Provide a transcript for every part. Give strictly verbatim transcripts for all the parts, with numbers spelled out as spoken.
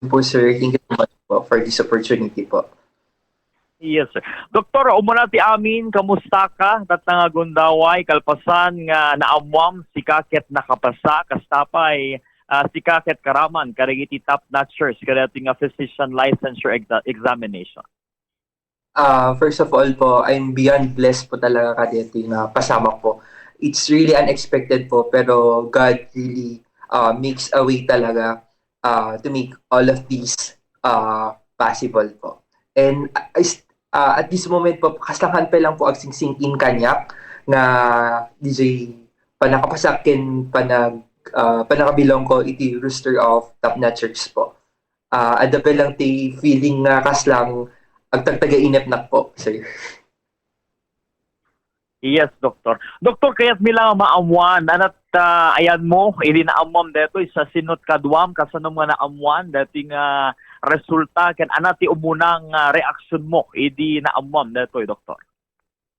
po, sir. Thank you so much po for this opportunity po. Yes, sir. Doktor, umuna ti amin, kamusta ka? Tatta nga gundaway, kalpasan nga naammuam, sika ket nakapasa, kasta pay, ah, sika ket karaman, kadagiti top notchers, kadagiti nga physician licensure exa- examination. Ah, first of all po, I'm beyond blessed po talaga kadeti nga pasamak po. It's really unexpected po, pero God really uh, makes a way talaga uh, to make all of these uh, possible po. And uh, is- uh, at this moment po, kasangkan pa lang po agsingsing in kanyak nga D J panakapasakin panag uh, panakabilong ko iti roster of top notchers po. Ah, adda pa lang ti feeling nga kaslang agtagtagainep nak po, sir. Yes, Doktor. Doktor, kayat mi lang maammuan, anat ah, ayan mo, idi naammuam detoy sa sinot kaduam, kasano nga naammuan, dati nga resulta, ken anat ti umunang ah, reaksyon mo, idi naammuam detoy, Doktor?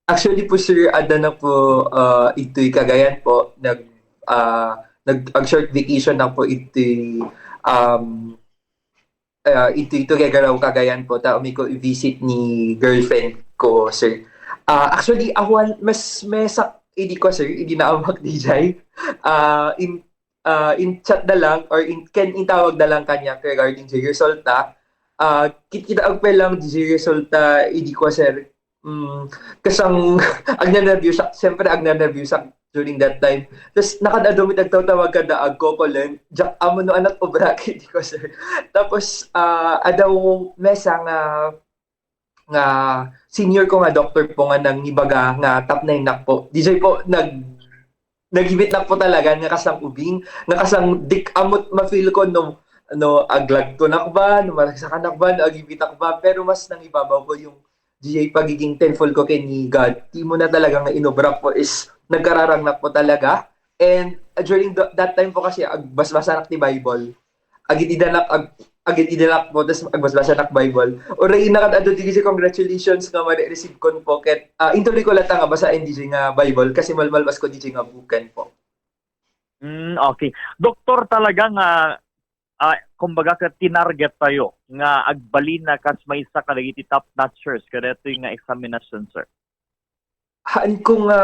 Actually po, sir, adda na po uh, ito'y Cagayan po. Nag, uh, nag, ang short vacation na po ito'y um, uh, ito ito kay Garaw Cagayan po. Ta umi ko i-visit ni girlfriend ko, sir. Uh, actually, ako mas mesak idi ko, sir, idi naamak D J. Uh, in uh, in chat na lang or in, ken intawag na lang kanya regarding sa resulta. Uh, kit kita agpay lang di resulta idi ko, sir. Mm, kasang agna-nervous siya. Siyempre, agna-nervous siya during that time. Tapos, nakadado mi tagtawtawag kada agkokolen. Jack, amo no anak obra kay di ko, sir. Tapos, uh, adaw mesa nga nga senior ko nga doktor po nga nangibaga nga top nine nak po. D J po, nag nagibit nak po talaga nga kasang ubing, nga kasang dik amot ma-feel ko no no aglagto nak ba, no maragsakan nak ba, no agibitak ba, pero mas nangibabaw ko yung D J pagiging thankful ko kay ni God. Timo na talaga nga inobra po is nagkararang nak po talaga. And uh, during the, that time po kasi agbasbasa nak ti Bible. Agid idanak ag, agid idanak po tas agbasbasa nak Bible. Uray nakadado ti kasi congratulations nga ma-receive kon po ket uh, intuloy ko latta nga basaen D J nga Bible kasi malmalbas ko D J nga buken po. Mm, okay. Doktor, talaga nga uh, kumbaga ket tinarget tayo nga agbalin na kas maysa kadagiti top notchers kadagitoy nga examination, sir. Haan ko nga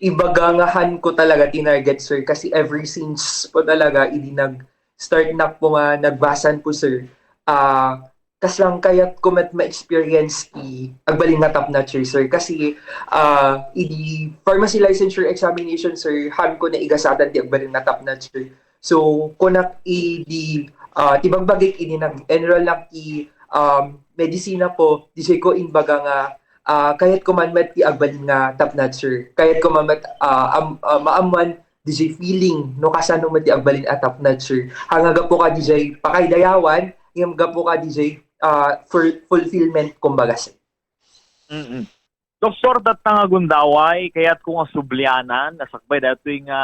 ibaga nga haan ko talaga tinarget, sir, kasi ever since po talaga idi nag-start nak po nga nagbasan po, sir, ah, kaslang kayat ko met ma-experience ti agbalin nga top notcher, sir, kasi ah, idi pharmacy licensure examination, sir, haan ko naigasatan ti agbalin nga top notcher. So kunak idi ah, ti bagbagik idi nag-enroll nak ti um, medisina po, di ko imbaga nga ah, kayat ko man met ti agbalin nga top notcher. Kayat ko man met ah, am, ah, maammuan D J feeling no kasano met ti agbalin a top notcher. Hanga gapu ka D J pakaidayawan, ngem gapu ka D J ah, for fulfillment kumbaga, sir. Mm-mm. Doktor, datna nga gundaway, kayat ko nga sublianan, nasakbay datoy nga,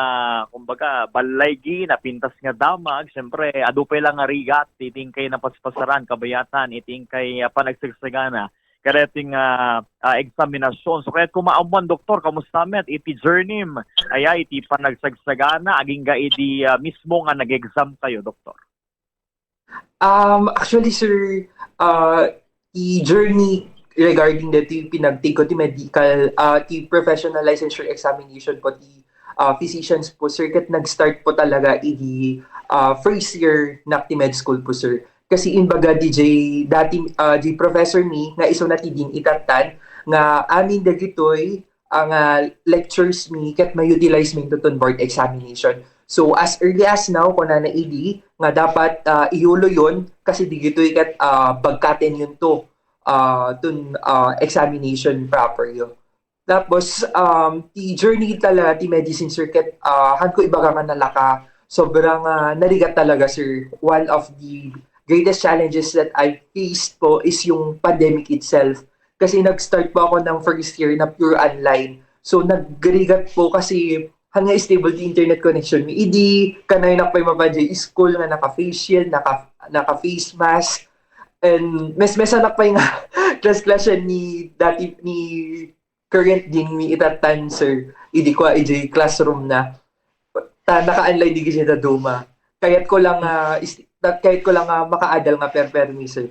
kumbaga, ballaygi, napintas nga damag, siyempre, adu pay lang nga rigat, iti inkay napaspasaran, kabayatan, iti inkay ah, panagsagsagana, kadaytoy nga ah, eksaminasyon. So, kayat ko maammuan, Doktor, kamusta met iti journey, aya, iti panagsagsagana, agingga idi ah, mismo nga nag-exam kayo, Doktor? Um, actually, sir, uh, the journey regarding the ti pinagtake ko ti medical, uh, ti professional licensure examination po ti uh, physicians po, sir, ket nag-start po talaga idi uh, first year na ti med school po, sir. Kasi imbaga D J, dati uh, di professor mi nga isu na ti din itattan nga amin dagitoy ang uh, lectures mi ket ma-utilize mi toton board examination. So as early as now, kunana idi nga dapat uh, iyulo yun kasi digitoy ket uh, bagkaten yun to uh, tun uh, examination proper yun. Tapos um, ti journey talaga ti medicine, sir, ket uh, han ko ibaga nga nalaka, sobrang uh, narigat talaga, sir. One of the greatest challenges that I faced po is yung pandemic itself. Kasi nag-start po ako ng first year na pure online. So nagrigat po kasi hanggang stable ti internet connection mi. Idi kanay na pa'y mapanjay school nga naka-face shield, naka, naka-face mask. And mes-mesan na pa'y nga class-class siya ni dati ni current din mi itatan, sir. Idi ko ijay classroom na. Ta naka-online di gid siya duma. Kayat ko lang uh, is, that kahit ko lang nga makaadal nga perpermi, sir.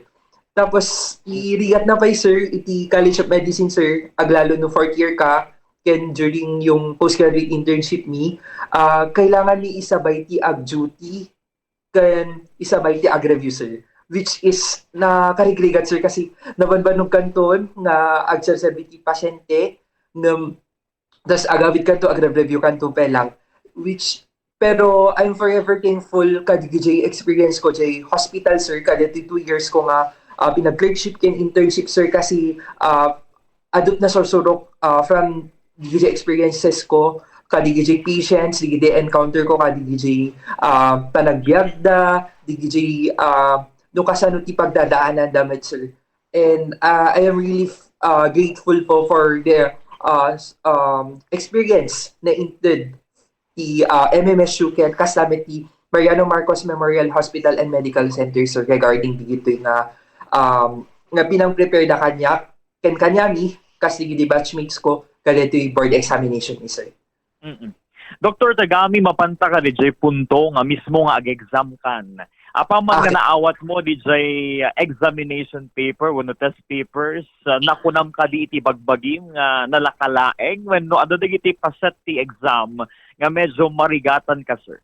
Tapos, irigat na pay, sir, iti College of Medicine, sir, aglalo no fourth year ka, ken during yung postgraduate internship mi, ah, kailangan mi isabay ti ag-duty, ken isabay ti ag-review, sir. Which is, nakarigrigat, sir, kasi nabanbanog kanton nga agserserbi ti pasyente, ngem tas agawid kanto, agre-review kanto pay lang. Which, pero I'm forever thankful kadagiti experience ko jay hospital, sir, kadagiti two years ko nga, ah, pinag-clerkship ken internship, sir, kasi, ah, adu't nasursurok, ah, from dagiti experiences ko, kadagiti patients, dagiti encounter ko, kadagiti, ah, panagbiagda, dagiti, ah, no kasano ti pagdadaananda met, sir. And, ah, I am really, ah, grateful po for the, ah, s- um, experience na inted ti, ah, M M S U ken kasla met ti Mariano Marcos Memorial Hospital and Medical Center, sir, regarding ditoy nga, um, nga pinang-prepare da kaniak, ken kaniami, kas dagiti batchmates ko, kadaytoy board examination mi, sir. Mm. Doktor Tagami, mapanta ka dijay punto nga mismo nga ag-exam kan. Apaman nga Okay. naawat mo dijay, ah, examination paper wenno test papers, ah, nakunam kadi iti bagbagim nga nalaka laeng wenno adda dagiti paset ti exam nga medyo marigatan ka, sir?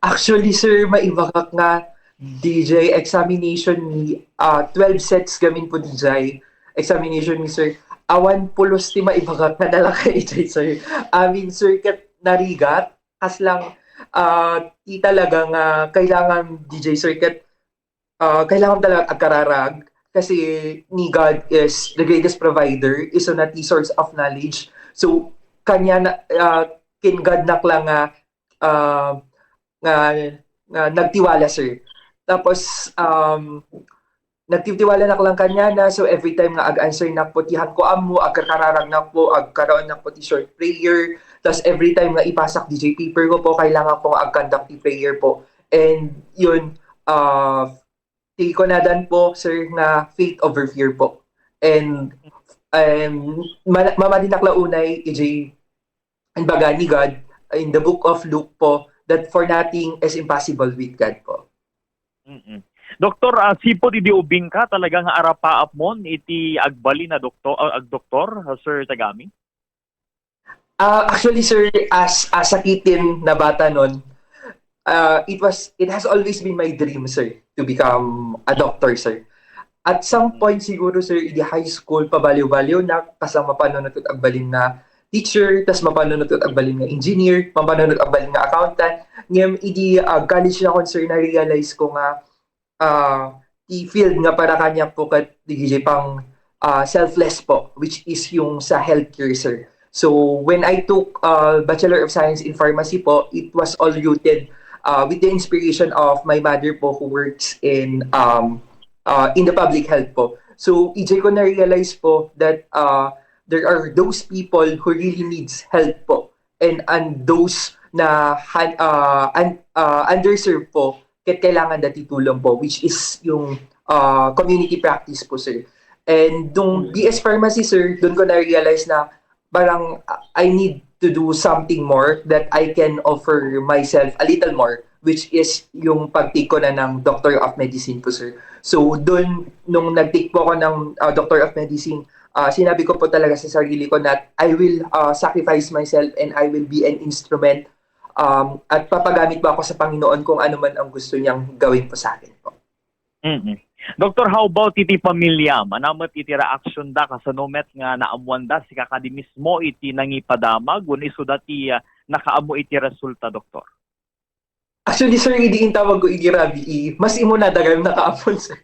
Actually, sir, maibagak nga dijay examination mi, ah, twelve sets gamin po dijay examination mi, sir. Awan pulos ti maibagak nga nalaka ijay, sir. Amin, sir, ket narigat, kas lang, ah, ti talaga nga kailangan dijay, sir, ket, ah, kailangan talaga agkararag kasi ni God is the greatest provider, isu na ti source of knowledge. So, kanya na, ah, ken God nak lang nga, ah, nga, nga nagtiwala, sir. Tapos, um, nagtitiwala nak lang kanya na, so every time nga ag-answer nak po ti han ko ammo, agkarkararag nak po, agkaraon nak po ti short prayer, tas every time nga ipasak dijay paper ko po, kailangan po nga ag-conduct ti prayer po. And yun, ah, ti kunadan po, sir, nga faith over fear po. And, um, ma- mamadinak la unay, ijay, imbaga ni God, in the book of Luke po, that for nothing is impossible with God po. Mm-mm. Doktor, ah, sipud idi ubing ka, talaga nga arapaap mon iti agbalin a doktor, ah, agdoktor, ah, Sir Tagami? Ah, actually, sir, as, as a kid ken bata non, ah, it was, it has always been my dream, sir, to become a doctor, sir. At some Mm. point siguro, sir, idi high school, pabaliw-baliw na, kas lang mapanunot ket agbalin nga teacher, tas mapanunot ket agbalin nga engineer, mapanunot agbalin nga accountant. Ngem idi, ah, college na kon, sir, na-realize ko nga, ah, ti field nga para kaniak po ket dijay pang, ah, selfless po, which is yung sa healthcare, sir. So, when I took, ah, Bachelor of Science in Pharmacy po, it was all rooted, ah, with the inspiration of my mother po who works in, um, ah, in the public health po. So, ijay ko na-realize po that, ah, there are those people who really needs help po. And, and those na han-, ah, un-, ah, underserved po, ket kailangan da ti tulong po, which is yung, ah, community practice po, sir. And nung Mm. B S Pharmacy, sir, doon ko na-realize na parang, ah, I need to do something more that I can offer myself a little more, which is yung pag-take ko na ng Doctor of Medicine po, sir. So, doon, nung nag-take po ako ng, ah, Doctor of Medicine, ah, sinabi ko po talaga sa sarili ko na I will, ah, sacrifice myself and I will be an instrument, um, at papagamit po ako sa Panginoon kung ano man ang gusto niyang gawin po sa akin po. Mm. Doktor, how about iti pamilya? Ania met iti reaction da, kasano met nga naammuan da sika kadi mismo iti nangipadamag wenno isu da ti, ah, nakaammo iti resulta, Doktor? Actually, sir, idi intawag ko iti rabii, mas imuna da gayam nakaammon, sir.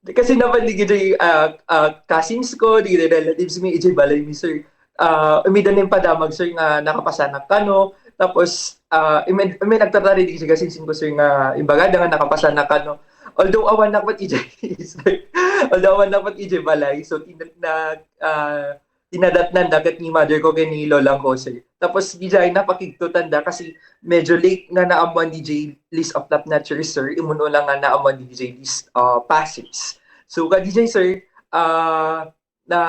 Kasi napan dagiti, ah, ah, cousins ko, dagiti relatives mi, ijay balay mi, sir. Ah, umida na yung padamag, sir, nga nakapasanak kano. Tapos, ah, imi, imi nagtatari dagiti cousins ko, sir, nga imbagada nga nakapasanak kano. Although awan na pati ijay, sir. Although awan na pati ijay balay. So, tin-, na, ah, tinadatnan da ket ni mother ko ken ni lolang ko, sir. Tapos, dijay napakigtotan da kasi medyo late nga naammuan dijay list of lab natures, sir. Immuno lang nga naammuan dijay list, ah, passers. So, kadijay, sir, ah, na,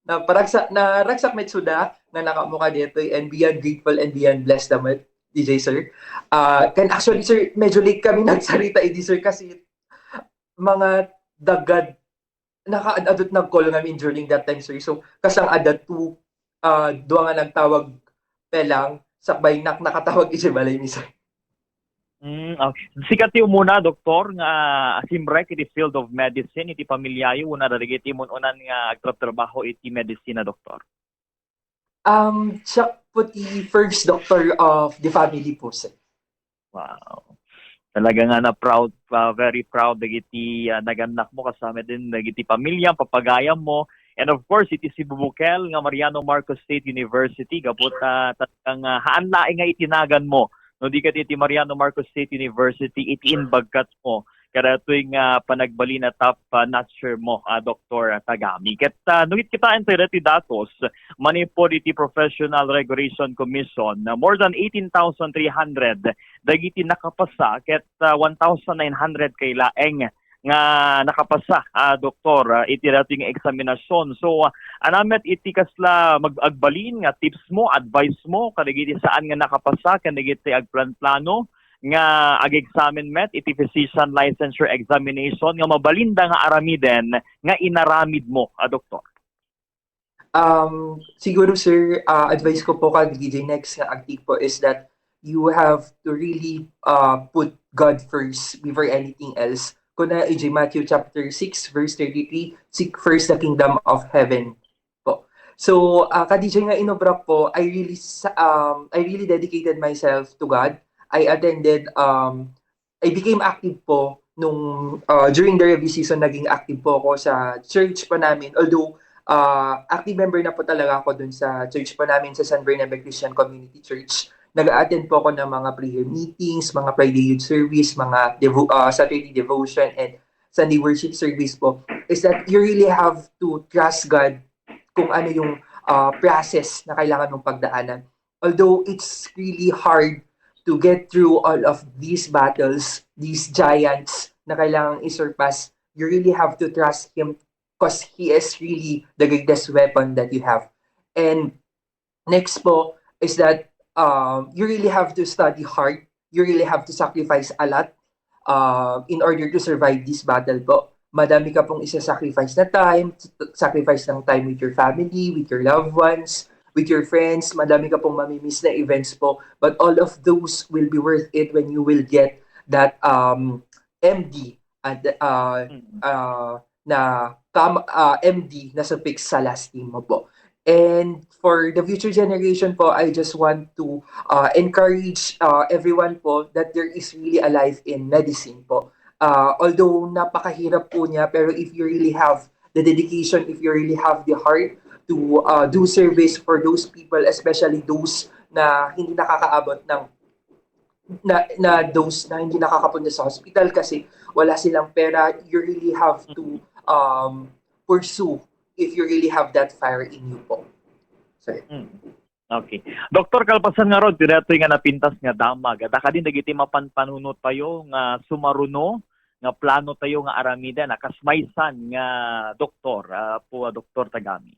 na paragsa-, naragsak met suda nga nakaammo kadetoy and beyond grateful and beyond blessed da met. D J, sir. Ah, ken actually, sir, medyo late kami nagsarita idi, sir, kasi mga dagad nakaad-adut nag-call ngamin during that time, sir. So, kasang adda two, ah, dua nga nagtawag pelang, sakbay nak-, nakatawag iti balay mi, sir. Mm, ah, sika ti umuna, doktor, nga simrek iti field of medicine iti pamilyayo, wenno dagiti mun-unan nga agtrabtrabaho iti medisina, doktor? Um, siak po ti first doctor of the family po, sir. Wow. Talaga nga na proud, ah, very proud dagiti, ah, nagannakmo, kasama din dagiti pamilya, papagayammo. And of course, iti Cebu Bukel nga Mariano Marcos State University, gapu ta talagang, ah, haan laeng nga itinaganmo, no, di ket iti Mariano Marcos State University, iti imbagkatmo kadatoy nga panagbalin a top, ah, notcher mo, ah, Doktor Tagami. Ket, ah, no kitaen tayo dati datos, manipod iti Professional Regulation Commission, na more than eighteen thousand three hundred dagiti nakapasa ket, ah, one thousand nine hundred kay laeng nga nakapasa, ah, doktor, ah, iti datoy nga eksaminasyon. So, ah, ania met iti kasla mag-, agbalin nga tips mo, advice mo kadagiti saan nga nakapasa ken dagiti agplanplano nga ag-examine met iti physician licensure examination nga mabalinda nga aramiden nga inaramid mo, ah, doktor? Um, siguro, sir, ah, advice ko po kag D J next nga agtik po is that you have to really, ah, put God first before anything else. Kuna iti Matthew chapter six, verse thirty-three, "Seek first the kingdom of heaven." Po. So, ah, ka D J nga inobra po, I really sa-, um, I really dedicated myself to God. I attended, um, I became active po nung, ah, during the review season, naging active po ako sa church po namin. Although, ah, active member na po talaga ako dun sa church po namin sa San Bernabe Christian Community Church. Nag-attend po ako ng mga prayer meetings, mga Friday youth service, mga devo-, ah, Saturday devotion, and Sunday worship service po. Is that you really have to trust God kung ano yung, ah, process na kailangan mong pagdaanan. Although it's really hard to get through all of these battles, these giants na kailangan i-surpass, you really have to trust Him because He is really the greatest weapon that you have. And next po is that, um, you really have to study hard. You really have to sacrifice a lot, uh, in order to survive this battle po. Madami ka pong isa-sacrifice na time, sacrifice ng time with your family, with your loved ones, with your friends. Madami ka pong mamimiss na events po. But all of those will be worth it when you will get that, um, M D at, uh, Mm. uh, na kam-, uh, M D na suffix sa last name mo po. And for the future generation po, I just want to, uh, encourage, uh, everyone po that there is really a life in medicine po. Uh, although napakahirap po niya, pero if you really have the dedication, if you really have the heart to, uh, do service for those people, especially those na hindi nakakaabot ng, na, na those na hindi nakakapunta sa hospital kasi wala silang pera, you really have to, um, pursue if you really have that fire in you po. Sir. Mm. Okay. Doktor, kalpasan ngarud, ti daytoy nga napintas nga damag, adda kadin dagiti mapanpanunot tayo nga sumaruno, nga plano tayo nga aramiden, a kas maysan nga doktor, ah, po, ah, Doktor Tagami?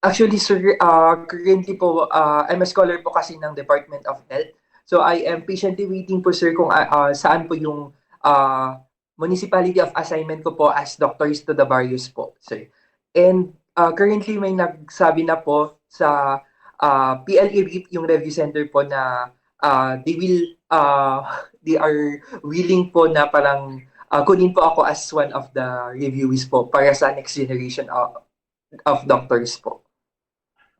Actually, sir, ah, currently po, ah, I'm a scholar po kasi ng Department of Health. So, I am patiently waiting po, sir, kung, ah, ah, saan po yung, ah, municipality of assignment ko po as Doctor Estudio Barrios po, sir. And, ah, currently, may nagsabi na po sa, ah, P L E REEF, yung review center po na, ah, they will, ah, they are willing po na parang, ah, kunin po ako as one of the reviewees po para sa next generation of, of doctors po.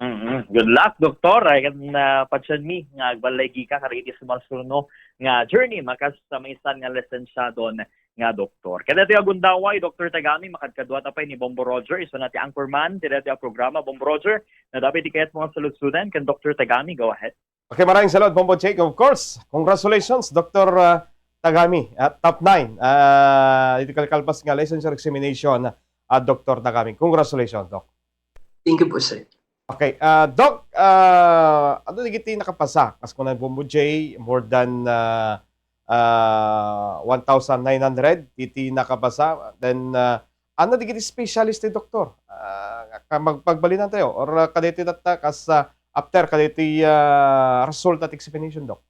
Mm-mm. Good luck, Doktor. Ay, kan, ah, patyan mi nga agbalay ka kadagiti sumarsuruno nga journey mo a kas maysan nga lisensiadon nga doktor. Kadaytoy a gundaway, Doktor Tagami, makadkaduata pay ni Bombo Roger, isuna ti anchorman ti daytoy a programa. Bombo Roger, adda pay ti kayatmo nga saludsuden ken Doktor Tagami, go ahead. Okay, maraming salamat, Bombo Jake. Of course, congratulations, Doktor, ah, Tagami, at top nine, ah, iti kalkalpas nga licensure examination, ah, Doktor Tagami. Congratulations, Doc. Thank you po, sir. Okay, ah, Doc, ah, ania dagiti nakapasa? Kas kuna ni Bombo Jake, more than, ah, ah, one thousand nine hundred iti nakapasa. Then, ah, ania dagiti specialist ti doktor? Ah, ka-, magpagbalinan tayo, or, ah, kadaytoy tatta, kas, ah, after kadaytoy, ah, resulta ti examination, Doc?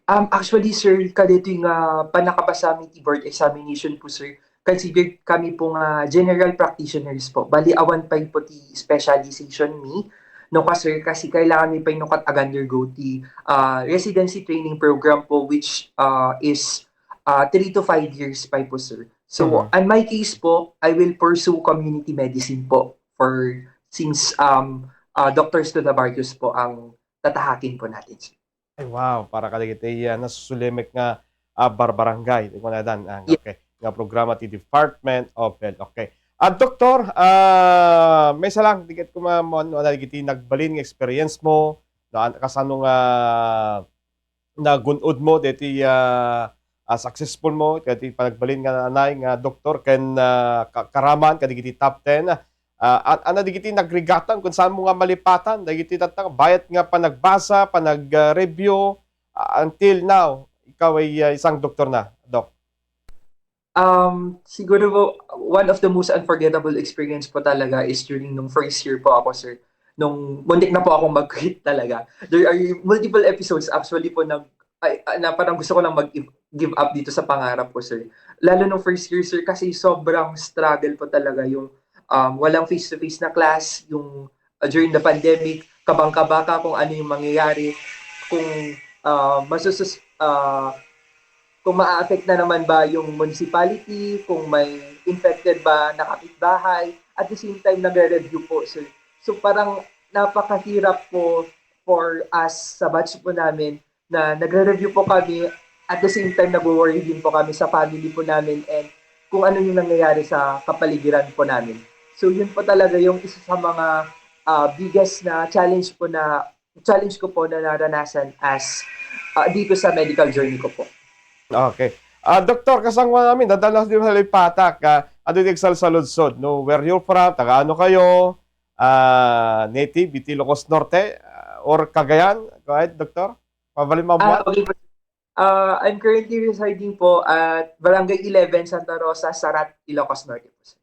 Um, actually, sir, kadaytoy nga pannakabasami ti board examination po, sir, considered kami po nga general practitioners po. Bali, awan pay po ti specialization mi. No ka, sir, kasi kailangan mi pay no ket ag-undergo ti, ah, residency training program po, which, ah, is, ah, three to five years pay po, sir. So, Mhm. on my case po, I will pursue community medicine po for, since, um, ah, Doctor Studabarrios po ang tatahakin po natin, sir. Ay, wow, para kadagiti, ah, nasusulimek nga, ah, barbarangay, ti kunadan, ah, Yeah. okay, nga programa ti Department of Health. Okay. Ah, Doktor, ah, maysa lang, di ket kuma-, mo, ano, dagiti nagbalin nga experience mo, no, an-, kasano nga nagun-od mo deti, ah, ah, successful mo, kadagiti panagbalin nga anay nga doktor ken, ah, ka-, karaman kadagiti top ten. Ah, an-, ania dagiti nagrigatan ken saanmo nga malipatan dagiti tatta-, bayat nga panagbasa, panag-, ah, review, ah, until now, ikaw ay, ah, isang doktor na, Doc? Um, siguro po, one of the most unforgettable experience po talaga is during nung first year po ako, sir. Nung muntik na po akong mag-quit talaga. There are multiple episodes actually po nag-, ay, ah, na parang gusto ko lang mag-give up dito sa pangarap ko, sir. Lalo nung first year, sir, kasi sobrang struggle po talaga yung, um, walang face-to-face na class, yung, ah, during the pandemic, kabang-kaba ka kung ano yung mangyayari, kung, ah, masusus-, ah, kung maaapekto naman ba yung municipality, kung may infected ba na kapitbahay. At the same time, nagre-review po, sir. So, parang napakahirap po for us sa batch po namin na nagre-review po kami. At the same time, nagwo-worry din po kami sa family po namin and kung ano yung nangyayari sa kapaligiran po namin. So, yun po talaga yung isa sa mga, ah, biggest na challenge po na challenge ko po na naranasan as, ah, dito sa medical journey ko po. Okay. Ah, Doktor, kasangwa namin, dadalaw di malipatak, ah, ano di agsalsaludsod, no? Where you're from, taga ano kayo, ah, native, iti Ilocos Norte, ah, or Cagayan? Go ahead, Doktor. Mabalin mo Ah, buwan? Okay po. Ah, I'm currently residing po at Barangay eleven, Santa Rosa, Sarat, Ilocos Norte po, sir.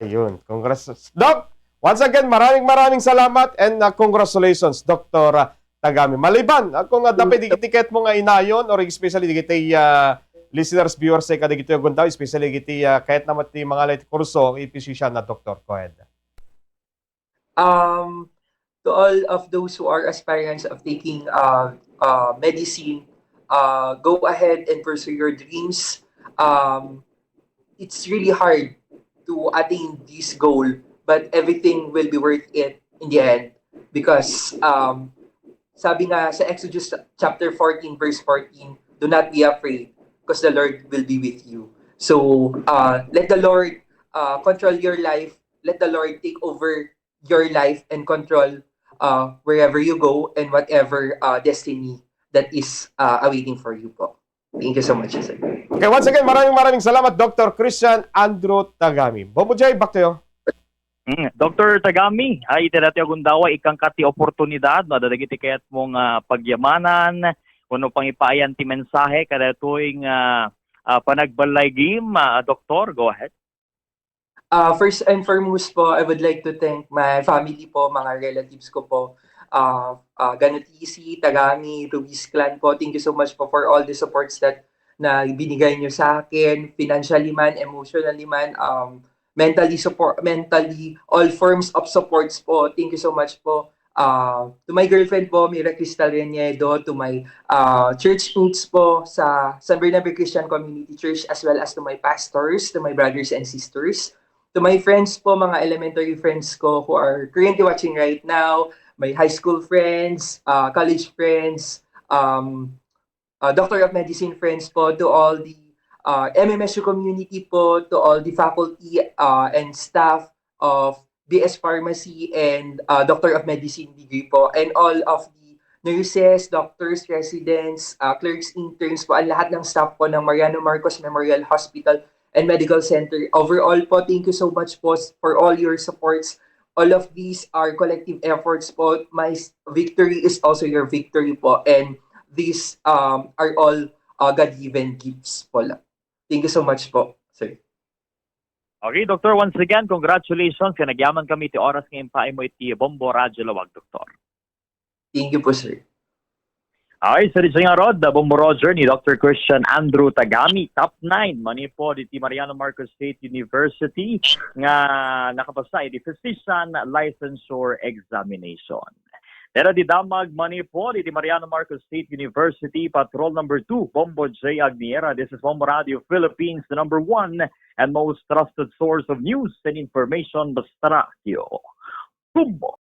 Ayun, congrats. Doc, once again, maraming, maraming salamat and, ah, congratulations, Doktor, ah, Tagami. Maliban, ah, kung, ah, dapay dagiti kayatmo nga inayon or especially dagiti, ah, listeners, viewers, eh, kadagiti aguntaw, especially dagiti, ah, kayat naman ti mangala iti kurso, iti physician na doktor. Go ahead. Um, to all of those who are aspirants of taking, uh, uh, medicine, uh, go ahead and pursue your dreams. Um, it's really hard to attain this goal, but everything will be worth it in the end because, um, sabi nga sa Exodus chapter fourteen, verse fourteen, "Do not be afraid, because the Lord will be with you." So, uh, let the Lord, uh, control your life. Let the Lord take over your life and control, uh, wherever you go and whatever, uh, destiny that is, uh, awaiting for you po. Thank you so much, sir. Okay, once again, maraming, maraming salamat, Doktor Christian Andrew Tagami. Bombo J, back to you. Mm, Doktor Tagami, ay, iti dati agundawa, ikkan ka ti oportunidad, no, adda dagiti kayatmo nga pagyamanan, wenno pangipaayan ti mensahe, kadatoy nga, ah, panagbalay game, ah, Doktor, go ahead. Ah, first and foremost po, I would like to thank my family po, mga relatives ko po, ah, ah, Ganotisi, Tagami, Ruiz clan po. Thank you so much po for all the supports that na binigay niyo sa akin, financially man, emotionally man, um, mentally support, mentally, all forms of supports po. Thank you so much po. Ah, to my girlfriend po, Mira Cristal Reñedo, to my, ah, church mates po sa San Bernabé Christian Community Church, as well as to my pastors, to my brothers and sisters, to my friends po, mga elementary friends ko who are currently watching right now, my high school friends, ah, college friends, um, ah, Doctor of Medicine friends po, to all the, ah, M M S U community po, to all the faculty, ah, and staff of B S Pharmacy and, ah, Doctor of Medicine degree po, and all of the nurses, doctors, residents, ah, clerks, interns po, ang lahat ng staff po ng Mariano Marcos Memorial Hospital and Medical Center. Overall po, thank you so much po s-, for all your supports. All of these are collective efforts po. My s-, victory is also your victory po. And these, um, are all, uh, God-given gifts po lang. Thank you so much po, sir. Okay, Doktor, once again, congratulations. Kay nagyaman kami ti oras nga impaay mo iti Bombo Radyo Lawag, Doktor. Thank you po, sir. Okay, so di nga rod, the Bombo Roger ni Doktor Christian Andrew Tagami, top nine, manipod iti Mariano Marcos State University, nga nakapasa iti physician licensure examination. Deta ti damag manipod iti Mariano Marcos State University, patrol number two, Bombo J Agniera. This is Bombo Radio Philippines, the number one and most trusted source of news and information. Basta Radio Bombo.